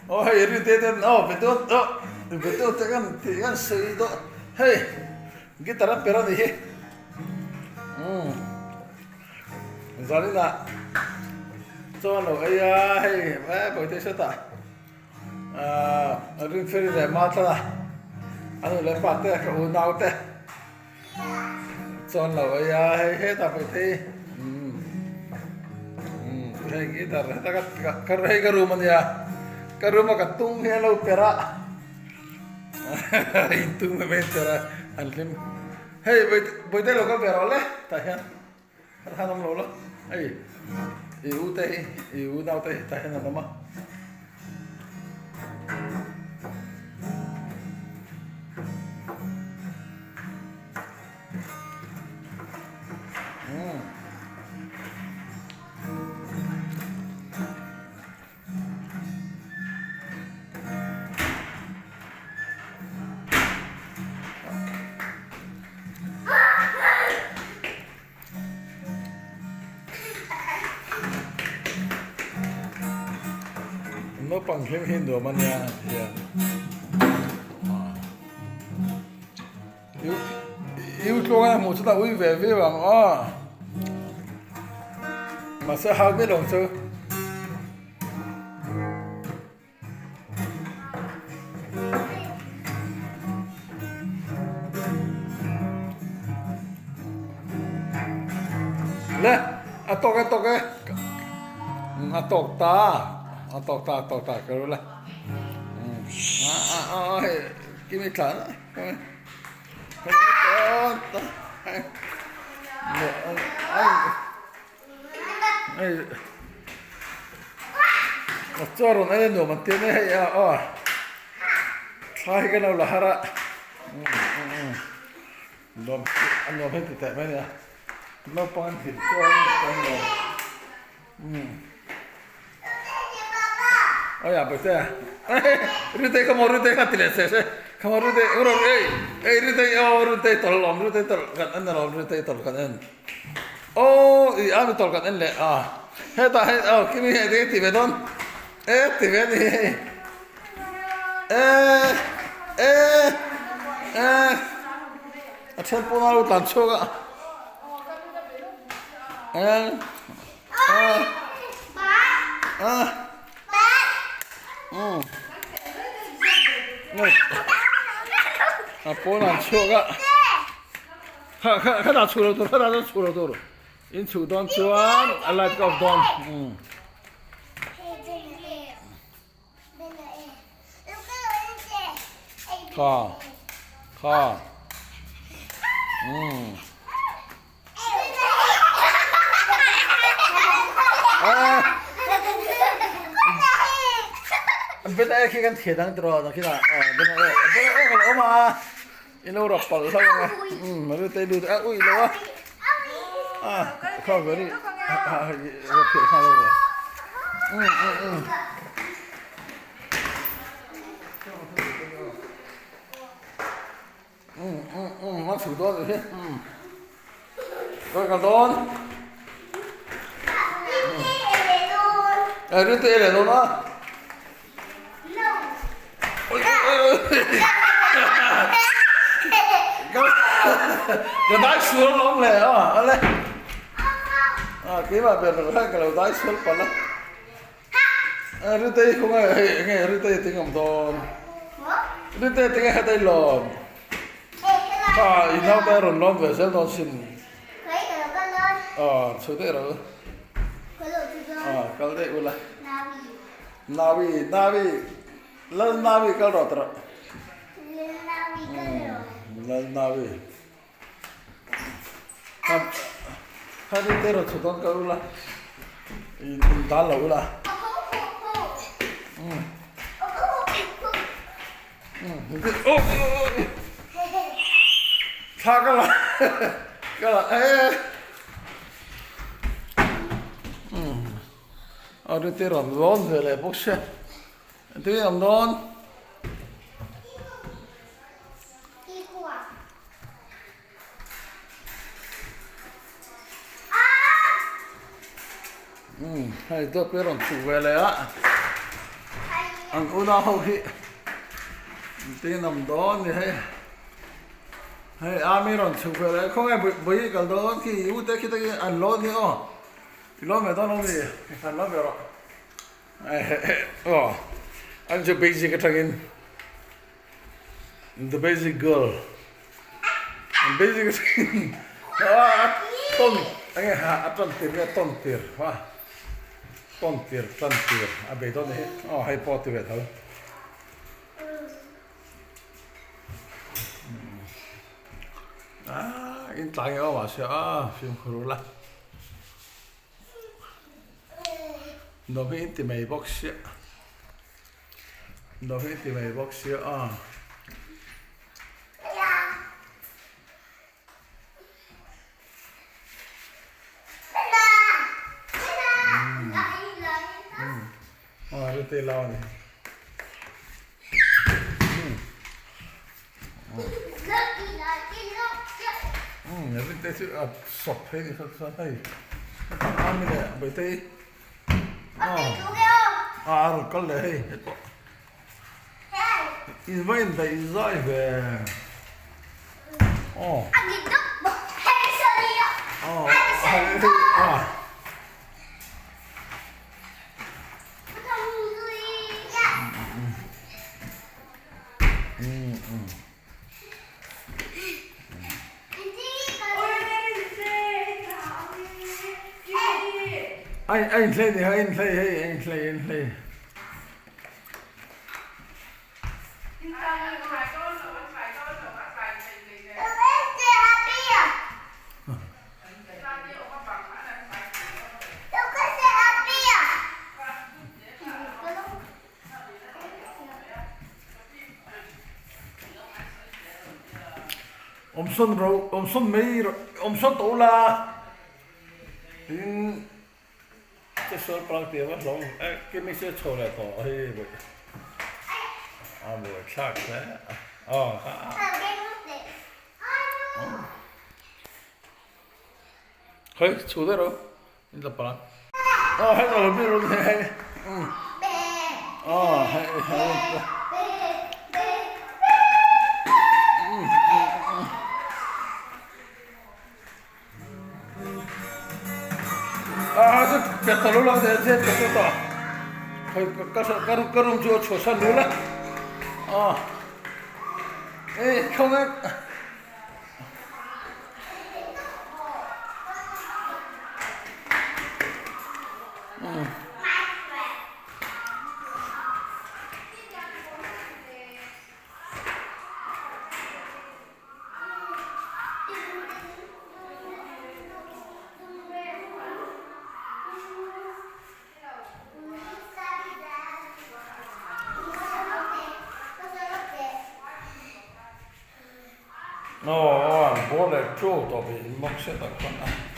Aw hei Rinte ten aw video aw video te kan tih kan sawi dawh hei guitar a per a nih hi umm zanin ah chuan lo ei a hei e bawihte sawtah ahh Rinfeli leh Matlana a nu leh pa te ka unau te. Chuan lo ei a hei hetah pawh thei umm hei guitar heta ka ka hei ka room ania ka room a ka tung hi a lo per a in tung mai mai an per a an hlim hei bawihte lo kal ve rawh le tah hian tah hian awm lo la hei i u te hi i u nau te hi tah hian an awm a. Naupang hlim hi nuam a nia hian iu tluang a hmuh chutah ui ve viau ang aw mahse hau miah lo ang chu. Le a tawk e tawk e a tawk ta a tawk ta a tawk ta ka ru la a a a hei kimi tlan a Hei a chaw rawn ei a nuam an ti ania hei a aw thla hi kan lo la har a nuam a nuam hi ti teh mai a nia naupang an hlim chuan an nuam umm aia bawihte Rite ka maw Rite kha ti leh se se ka maw Rite ei ei Rite aw Rite tawlh awm Rite tawlh kan en alawm Rite tawlh kan en. Aw ih a mi tawlh kan en leh a hetah hei aw kimi hei enge tih ve dawn e ti ve a ni hei e e e a then pawn a lo tlan chhuak a e a a umm a pawn an chhuak a. Kha kha kha dah chhuh lo tur kha dah chuan chhuh lo tur in chhuh dawn chuan a light ka off dawn umm. Kha kha umm. Bena e khi kan thian ang tiraw nakhinah bena e bena e ka lo awm a. I lo rawk palh hlauh ang a umm a riltei lut a ui lo a a kha very rawk theih nghal lo umm umm umm umm umm umm a chhuk dawn hi umm ka kal dawn e riltei leh dawn a. Ka dai sual lawm le a ale a keimah ber lo khan ka lo dai sual palh a Ritei khawnge hei enge Ritei ting awm dawn Ritei tinge hetei lawm kha i naute a rawn lawm ve zel dawn sin a chhu daih rawh a kal daih ula. Nawi Nawi Lal Nawi kal rawh tawrh. Lal Nawi kal rawh. Lal Nawi. Kha ni te rawh chhut dawn kal ula. In dan lo ula. Thla ka la ka la e. A rite rawn lawn ve leh bawk sia engtin nge an lawn umm hei dawt pawh hi a rawn chhuk ve leh a. An unau ho hi tin awm dawn ni hei. Hei army rawn chhuk ve leh khawnge bui kal dawn khi i ute khi te khi an lawn hi aw. I lawn ve dawn lo mi an lawn ve rawh. Aw an chu basic atangin the basic girl basic atangin a tawn enge a tan tir nge a tawn tir a tawn tir tan tir a bei dawn hi aw hei pawh a ti ve tho. Ah in tlai nge aw mahse a fimkhur ula. Nuam hi in ti mai bawk sia nuam hi in ti mai bawk sia a. Aw rete lau a ni. Rinte chu a sawp phei ni kha chuan hei a mi leh Bawihtei a rawn kal leh hei hei pawh in va indaih zai ve aw aw a. Ai ai hlei ni hai hlei hei ai hlei ai hlei. Awmsawn ro awmsawn mai rawh awmsawn tawh ula tin chesual pang tih ava hlawm e kimi chu a chho leh tawh hei a buaithlak hle a aw kha hei chhu daih rawh in la pang aw hei lo mi rawh hei aw hei hei Ah, chu pet ta lo la te che pet ta. Khoi ka ka ka room chu chho san lu la. Ah. Ê không ấy. Aw aw an ball leh two tawp hi in box set ah khawn a.